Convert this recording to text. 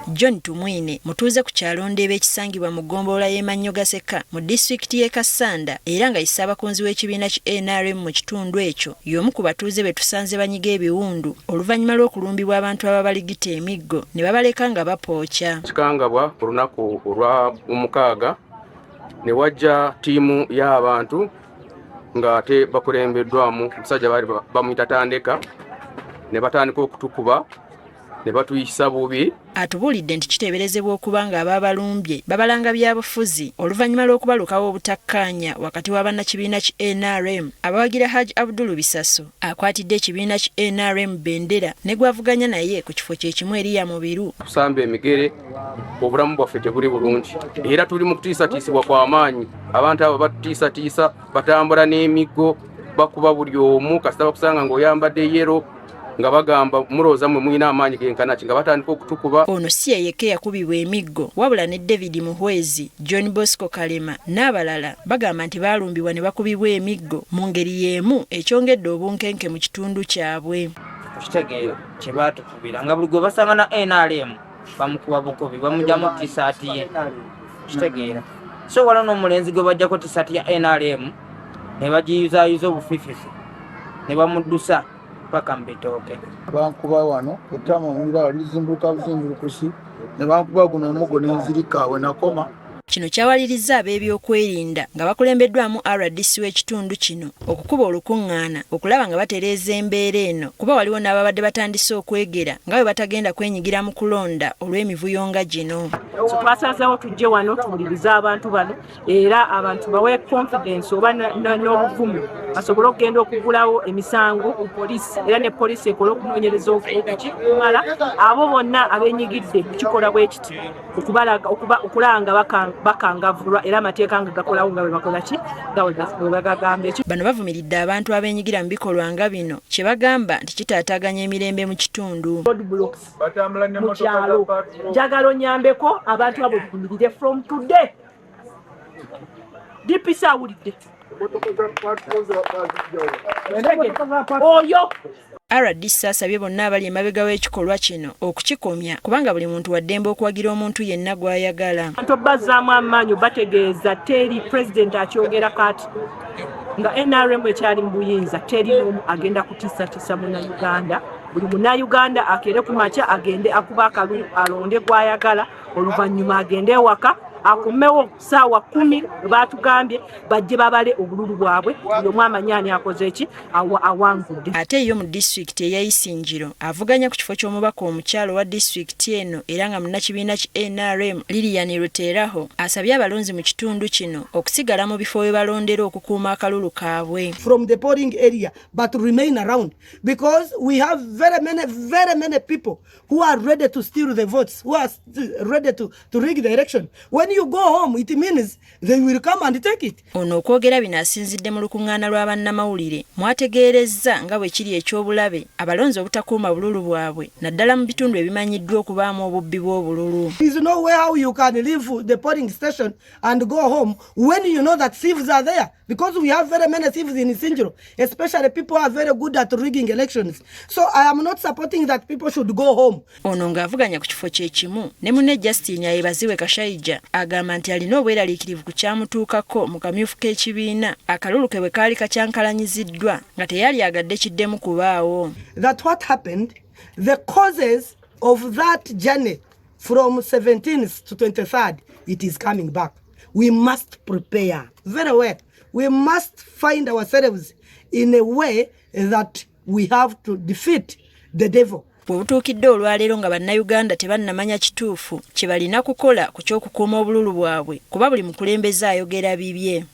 John Tumwine mutuuze ku kyalo Ndeeba ekisangibwa mu ggombolola y'e Mannyogaseka mu disitulikiti y'e Kassanda era nga ye ssaabakunzi w'ekibiina ki nrm mu kitundu ekyo y'omu ku batuuze be tusanze banyiga ebiwundu oluvannyuma lw'okulumbibwa abantu ababaligita emiggo ne babaleka nga bapookya. Kikangabwa ku lunaku olwa omukaaga ne wajja ttiimu y'abantu ng'ate bakulembeddwamu omusajja baali bamuyita Tandeka ne batandika okutukuba ne batuyisa bubi. Atubuulidde nti kiteeberezebwa okuba nga abaabalumbye babalanga byabufuzi oluvannyuma lw'okubalukawo obutakkaanya wakati wa bannakibiina ki nrm abawagira Hajj Abdul Bisaso akwatidde ekibiina ki nrm bendera ne gw'avuganya naye ku kifo kye kimu Eriya Mubiru. Tusamba emigere, obulamu bwaffe tebuli bulungi era tuli mu kutiisatiisibwa kwa maanyi. Abantu abo batutiisatiisa, batambula n'emiggo, bakuba buli omu kasita bakusanga ng'oyambadde yero nga bagamba mulowooza mwe mulina amaanyi genkana ki, nga batandika okutukuba. Ono si ye yekka eyakubibwa emiggo wabula ne David Muhwezi, John Bosco Kalema n'abalala bagamba nti baalumbibwa ne bakubibwa emiggo mu ngeri y'emu ekyongedde obunkenke mu kitundu kyabwe. Okitegeera kye baatukubira nga buli gwe basanga na nrm bamukuba bukubi, bamugyamu tisaati ye, okitegeera. So waliwo n'omulenzi gwe bajjako tisaati ya nrm ne bagiyuzaayuza obufififi ne bamuddusa paka mu bitooke. Bankuba wano ettama omulira lizimbuluka buzimbulukusi ne bankuba guno omugo ne nzirika we nakoma. Kino kyawalirizza ab'ebyokwerinda nga bakulembeddwamu rdc w'ekitundu kino okukuba olukungaana okulaba nga batereeza embeera eno kuba waliwo n'ababadde batandise okwegera nga bwe batagenda kwenyigira mu kulonda olw'emivuyo nga gino. So twasazeewo tujje wano tuwulirize abantu bano era abantu bawe confidence oba n'obuvumu basobole okugenda okugulawo emisango ku poliisi era ne poliisi ekole okunoonyereza okukikumala abo bonna abenyigidde mu kikola bwe kiti okulaba nga bakangavvulwa era amateeka nga gakolawo nga bwe bakola ki nga bwe bagagamba. Bano bavumiridde abantu abenyigira mu bikolwa nga bino kye bagamba nti kitaataaganya emirembe mu kitundu. Mu kyalo njagala onyambeko abantu abo biyimirire from today. DPC awulidde oyo. Rdc asabye bonna abali emabega w'ekikolwa kino okukikomya kubanga buli muntu wa ddembe okuwagira omuntu yenna gw'ayagala. Abantu obazzaamu amaanyi obategeeza teri pulezidenti akyogera kati nga NRM ekyali mu buyinza, teri n'omu agenda kutiisatiisa munnayuganda. Buli munnayuganda akeere ku makya agende akuba akalulu alonde gw'ayagala, oluvannyuma agende ewaka akomewo saawa 10 batugambye bajje babale obululu bwabwe, buli omu amanyi ani akoze ki awangudde. Ate yo mu disitulikiti eya Isingiro avuganya ku kifo ky'omubaka omukyala owa disitulikiti eno era nga munnakibiina ki NRM Lilian Ruteraho asabye abalonzi mu kitundu kino okusigala mu bifo we balondera okukuuma akalulu kaabwe. From the polling area but remain around because we have very many, very many people who are ready to steal the votes, who are ready to rig the election. When you go home, it means they will come and take it. Ono okwogera bino asinzidde mu lukuŋŋaana lwa bannamawulire mwategeerezza nga bwe kiri eky'obulabe abalonzi obutakuuma bululu bwabwe naddala mu bitundu ebimanyiddwa okubaamu obubbi bw'obululu. There is no way how you can leave the polling station and go home when you know that thieves are there. Because we have very many thieves in Isingiro, especially people who are very good at rigging elections. So I am not supporting that people should go home. Ono ng'avuganya ku kifo kye kimu ne munne Justine Ayebaziwe Kashaija agamba nti alina obweraliikirivu ku kyamutuukako mu kamyufu k'ekibiina akalulu ke bwe kaali kakyankalanyiziddwa nga teyali agadde kiddemu kubaawo. That what happened, the causes of that journey from 17th to 23rd, it is coming back. We must prepare very well. We must find ourselves in a way that we have to defeat the devil. Bwe butuukidde olwaleero nga bannayuganda tebannamanya kituufu kye balina kukola ku ky'okukuuma obululu bwabwe kuba buli mukulembeze ayogera bibye.